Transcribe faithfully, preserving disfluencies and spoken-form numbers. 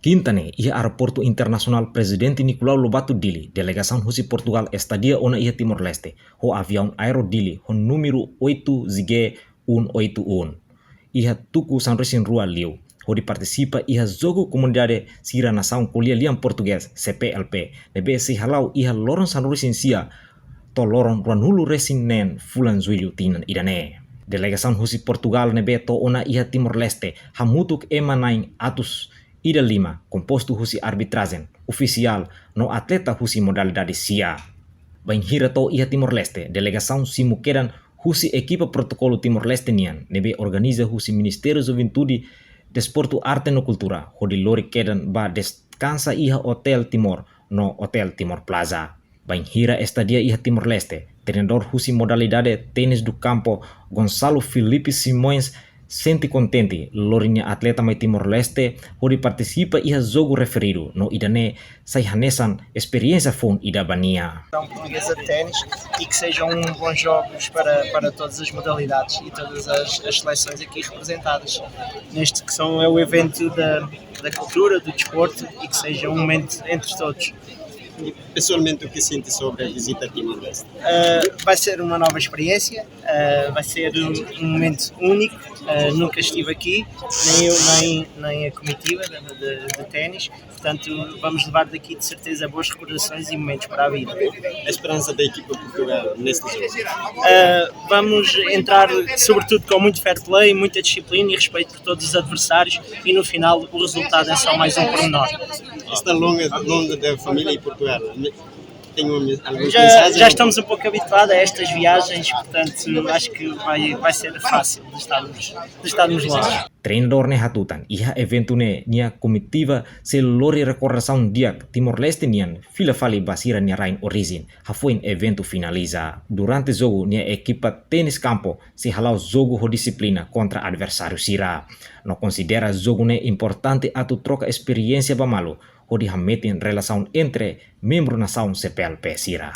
Kinta ne'e, iha Aeroportu Internasionál Prezidente Nicolau Lobato Dili, delegasaun husi Portugal estadia ona iha Timor-Leste, ho aviaun Aero Dili ho númeru oito Z G um oito um, iha tuku sanulu-resin-rua liu, hodi partisipa iha jogu komunidade sira nasaun ko'alia lian portugés, C P L P, ne'ebé sei hala'o iha loron sanulu-resin-sia to'o loron ruanulu-resin-neen fulan Jullu tinan ida-ne'e. Delegasaun husi Portugal ne'ebé to'o ona iha Timor-Leste hamutuk ema na'in atus ida lima, kompostu husi arbitrajen, ofisiál no atleta husi modalidade sia. Bainhira to'o iha Timor-Leste, delegasaun simu kedan husi ekipa protokolu Timor-Leste nian, ne'ebé organiza husi Ministériu Juventude, Desportu, Arte no Kultura, hodi lori kedan ba deskansa iha Hotel Timor no Hotel Timor Plaza. Bainhira estadia iha Timor-Leste, treinadór husi modalidade ténis de kampu, Gonçalo Filipe Simões, sente kontente lori nia atleta mai Timor-Leste hodi partisipa iha jogu referidu, no ida-ne'e sai hanesan esperiénsia foun ida ba nia. Portuguesa de ténis e que sejam bons jogos para, para todas as modalidades e todas as, as seleções aqui representadas. Neste que são, é o evento da, da cultura, do desporto e que seja um momento entre todos. Pessoalmente, o que sente sobre a visita a Timor-Leste? Ah, vai ser uma nova experiência, ah, vai ser um, um momento único. Ah, nunca estive aqui, nem eu, nem, nem a comitiva de, de, de ténis. Portanto, vamos levar daqui de certeza boas recordações e momentos para a vida. A esperança da equipa Portugal neste jogo? Ah, vamos entrar, sobretudo, com muito fair play, muita disciplina e respeito por todos os adversários, e no final o resultado é só mais um pormenor. Esta longa, longa da família em Portugal, tem uma, algumas Já, mensagens? Já estamos um pouco habituados a estas viagens, portanto, acho que vai, vai ser fácil de estarmos, de estarmos longe. Treinadór ne'e hatutan, iha eventu ne'e nia komitiva sei lori rekordasaun di'ak Timor-Leste nian, fila fali ba sira-nia rain orijen, hafoin eventu finaliza. Durante jogu, nia ekipa ténis kampu sei hala'o jogu ho dixiplina kontra adversáriu sira. No konsidera jogu ne'e importante atu troka esperiénsia ba malu, hodi hametin relasaun entre membru nasaun C P L P sira.